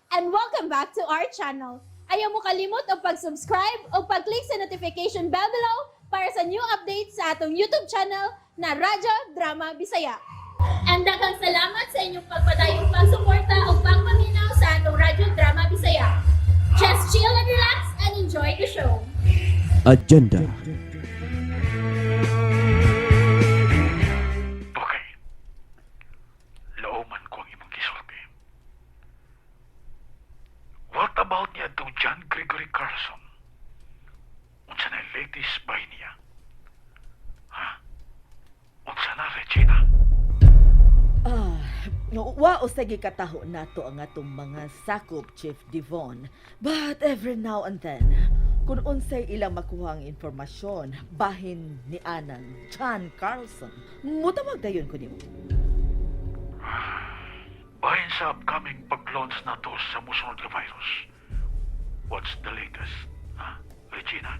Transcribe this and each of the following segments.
And welcome back to our channel. Ayaw mo kalimot og pag-subscribe o pag-click sa notification bell below para sa new updates sa atong YouTube channel na Radyo Drama Bisaya. And daghang salamat sa inyong pagpadayong pagsuporta o pagpaminaw sa atong Radyo Drama Bisaya. Just chill and relax and enjoy the show. Agenda. Okay. Lauman ko ang imong gisulti. What about niya itong John Gregory Carlson? Unsa na latest by niya? Ha? Unsa na, Regina? Ah, wa usay gikataho nato ang atong mga sakop, Chief Devon. But every now and then, kung unsay ilang makuha ang informasyon, bahin ni Anang John Carlson, mutawag dayon ko nimo. Bahin sa upcoming pag-launch nato sa musunod nga virus. What's the latest? Ha, Regina?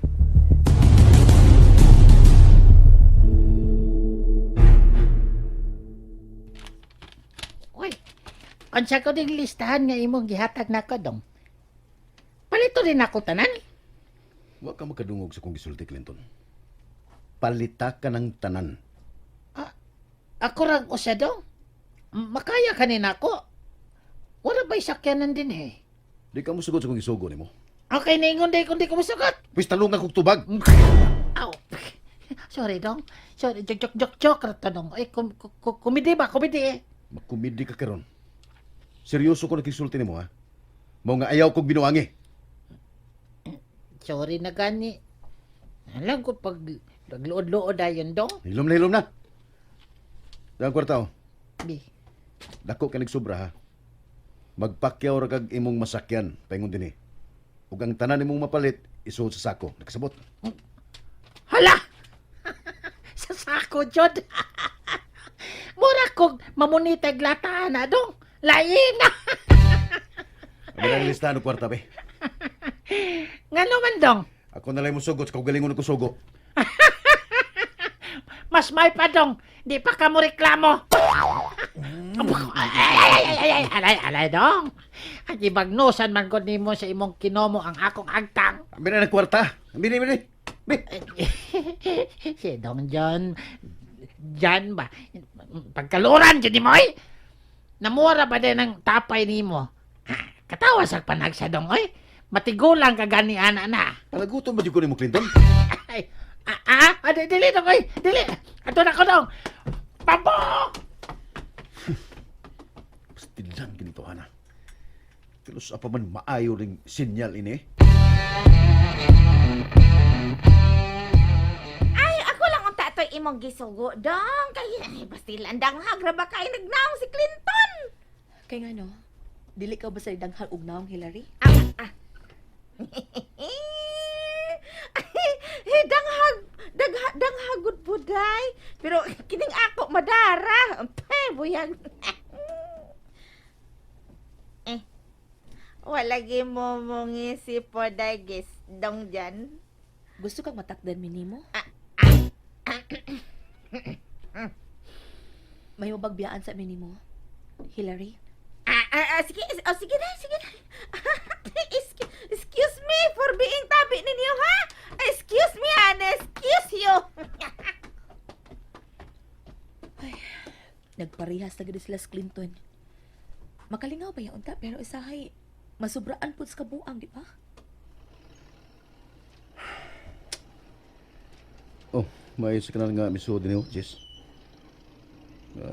Uy, unsa ko ding listahan nga imong gihatag nako dong. Palito din ako tanan. Wa ka makadungog sa kong gisulti, Clinton. Palita ka ng tanan. Ako rang usa dong. Makaya ka ni nako. Wala ba'y sakyanan din eh. Di ka mosugot sa kong gisugo nimo. Okay, naingon day kung di ko musugot. Pwes talungan kog tubag. Aw. Sorry dong. Sorry, joke joke joke joke ra to dong. Ay, kumidi ba? Kumidi eh. Makumidi ka karon. Seryoso ko nakisulti nimo ha. Mao nga ayaw kog binuangi. Sorry na gani. Alam ko pag nagluod-luod ayon dong. Hilom na hilom na. Dang kwarta oh. Bi. Dako ka nagsobra ha. Magpakyaw ra kag imong masakyan paingon dinhi. Ug ang tanan nimong mapalit isuod sa sako. Nakasabot. Hala! Sa sako, Jod. Mura kog mamunitag lataan na dong. Lain na. Amo ang listahan og kwarta be. Ngano man dong. Ako na lang mosugot sa kaugalingon ko sugo. Mas may pa dong. Di pa ka mo reklamo. Ay, ay, ay, ay, ay, alay, alay dong. Ang ibagnusan man ko nimo sa imong kinomo ang akong agtang. Abi na ng kwarta. Abi na, abi na. Bi. Si Dong John, John ba? Pagkaluran dyan ni mo, oy! Namura ba din ang tapay nimo? Ah, katawa sa panagsa dong, oy! Matigulang ka gani ana na. Palagutom ba jud ko nimo Clinton? Ay, dili dong, oy! Dili! Ato na ko dong! Pabok! Pastilan ganito, Hana. Kilos apa man maayo ring sinyal ini. Ay, ako lang unta to'y imong gisugo, dong. Kay, ay, bastilan danghag ra ba kay nagnaong si Clinton? Kay nga no, dili ka ba sa danghag og naong, Hillary? Ah, ah. Eh, danghag, danghagod po, day. Pero kining ako, madara. Pe, buyag. Eh, wala gi mo mong isip po, day, gis, dong dyan. Gusto kang matakdan mi nimo? May mabagbiyaan sa minimo, Hillary? Ah, ah, ah, sige, oh, sige na, sige na. Excuse me for being tabi ninyo, ha? Excuse me, and excuse you. Nagparehas na gid sila sa Clinton. Makalingaw ba ya unta pero isahay masubraan pud sa kabuang, di ba? Oh, may sa kanal nga misuod din Jess.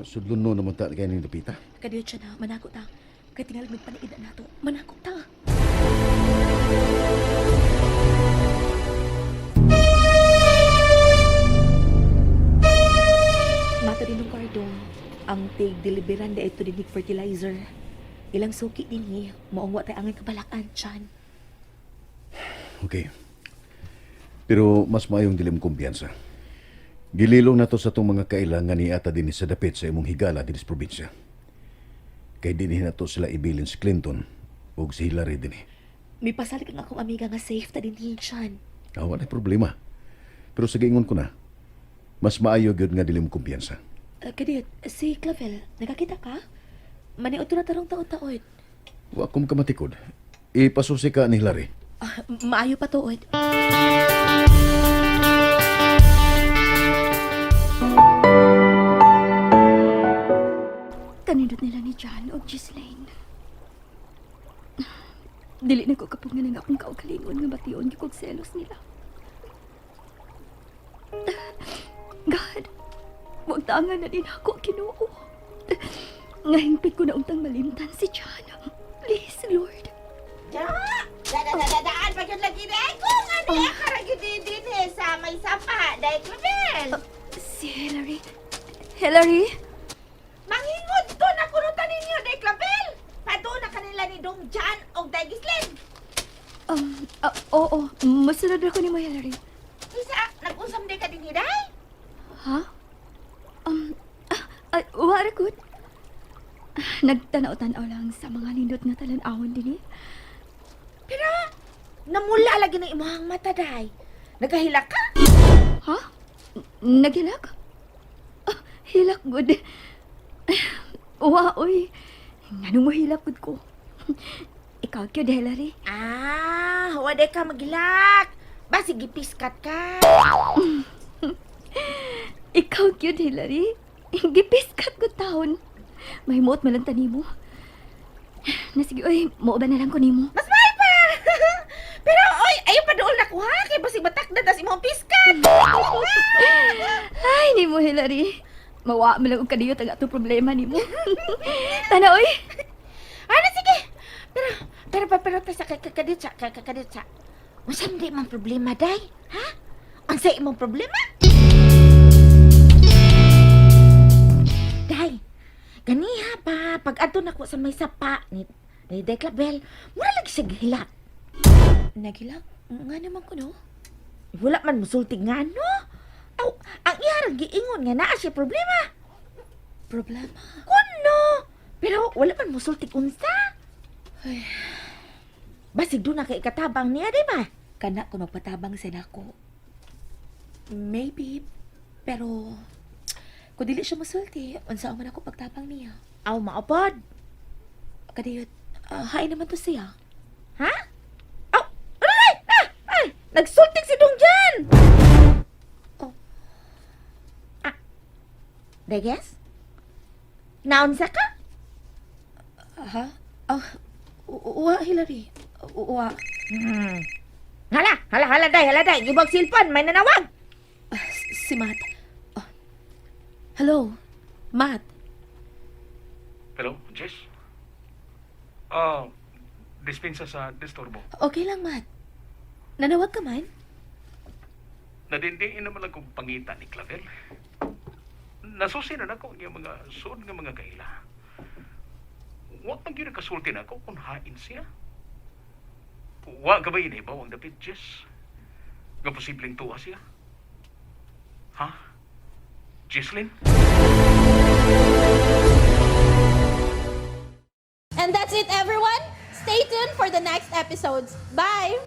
Sudlon no naman ta kay ning dapita. Kadiyo siya na manako ta. Kay tingali nagpaniid na nato. Manako ta. Mata din ng kardo, ang tig deliveran da ito dinig fertilizer. Ilang suki din hi, maong wa tay angay kabalakan chan. Okay. Pero mas maayong dili mo kumpiyansa. Gililong nato sa itong mga kailangan ni ata dinhi sa dapit sa imong higala dinhi sa probinsya. Kay dinhi nato sila ibilin si Clinton ug si Hillary dinhi. May pasalig ang akong amiga nga safe ta din hi chan. Ah, wala problema. Pero sa giingon ko na, mas maayo gyud nga dili mo kumpiyansa. Kadiyot, si Clavel, nakakita ka? Maniod to na tarong taon-taon. Wa ko makamatikod. Ipasusi ka ni Hillary. Ah, maayo pa tuod. Kanindot nila ni John o Ghislaine. Dili na ko kapag nga akong kaugalingon nga bation yung kog selos nila. God, wag taangan na din ako Ginoo. Nga hingpit ko na untang malimtan si John. Please, Lord. Da, da, da, da, daan pa yun lagi na. Kung ano oh. Karagyo din din eh, sa may sapa, dahil Clavel. Si Hillary. Hillary? Mangingod to na kurutan ninyo, dahil Clavel. Padoon na kanila ni Dong Jan o dahil Gislin. Oo. Masunod ako ni mo, Hillary. Isa, nag-usam din ka din hiday. Ha? Wara good. Nagtanaw-tanaw lang sa mga nindot nga talan-awon din eh. Pero, namula lagi ng imong mata, day. Nagahila ka? Ha? Naghilak? Ah, hilak good. Wa, oy. Ngano mo hilak good ko? Ikaw kyud, Hillary. Ah, wala ka magilak. Basig gipiskat ka. Ikaw kyud, Hillary. Gipiskat ko taon. May muot man lang tani mo. Nasige, oy, mo ba na lang ko nimo? Mas may pa! Pero, oy, ayaw pa dool na kuha. Kay basig matakda tas imong piskat. Ay, nimo, Hillary. Mawa man lang og kadiyot ang atong problema nimo. Tana, oy. Ano, sige. Pero, pero, pero, pero, ta sa kakaditsa, kakaditsa. Unsa man di imong problema, day? Ha? Unsa imong problema? Day, ganiha pa, pag adto nako sa may sapa ni ni Day Clavel, mura lagi siya gihilak. Nagilak? Nga naman ko, no? Wala man musulti nga, no? Aw, ang iyarang giingon nga naa siya problema. Problema. Kuno! Pero wala man musulti unsa. Ay. Basig doon na kay ikatabang niya, di ba? Kana ko magpatabang sa nako. Maybe, pero kung dili siya musulti, unsa man ako pagtabang niya. Aw, maupod. Kadiyot, hain naman to siya. Ha? Aw, aray! Ah, ay, nagsultik si Dong Jan! Oh. Ah, Deges? Naunsa ka? Ha? Ah, uwa, Hillary. Uwa. Hmm. Hala, hala, hala, day, hala, day. Gibog silpon, may nanawag. Ah, si Matt. Oh. Hello, Matt. Hello, Jess? Ah, dispensa sa disturbo. Okay lang, Matt. Nanawag ka man? Nadindiin naman lang kong pangita ni Clavel. Nasusi na nako ang iyang mga suod nga mga kaila. Wa man gyud nakasulti nako kung hain siya. Wa ka ba inibaw ang dapit, Jess? Nga posibleng tuwa siya? Ha? Jesslyn? And that's it, everyone. Stay tuned for the next episodes. Bye!